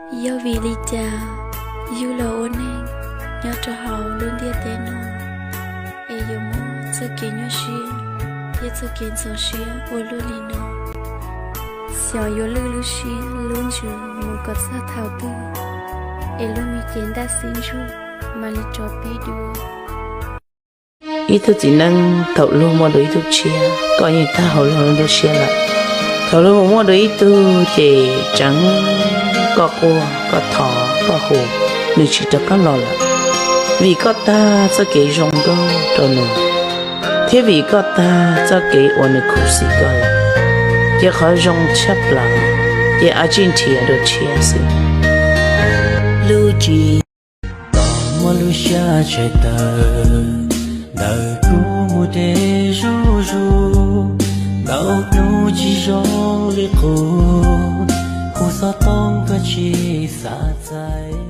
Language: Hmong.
Yog vim li cas yus los ua neeg nyob rau hauv lub ntiaj teb no es yuav muab txoj kev nyuaj siab thiab txoj kev ntxhov siab ua luaj li no? Xyov yuav lwj lub siab lub ntsws mus kom txog thaum twg es lub me cev ntaj xib ntsuag mam li rov pib dua. Ib tug txiv neej thaum luag muaj dua ib tug tshiab, koj yeej tag hauv luag lub nruab siab lawm. Thaum luag mus muaj dua ib tug ces tseev koj quaj, koj thov, koj hu, nws tsis rov qab los lawm. Vim koj tag txoj kev zoo nkauj rau nws, thiab vim koj tag txoj kev uas nws khuv xim koj lawm, ces qhov zoo tshaj plaws ces av tsij nrhiav dua tshiab xwb. Lub tsis tos muab lub siab tshem tawm, ntawm kuv mus deb zuj zus, ntau hnub tsis zoo li qub, kuv xov tooj koj tsis xav txais.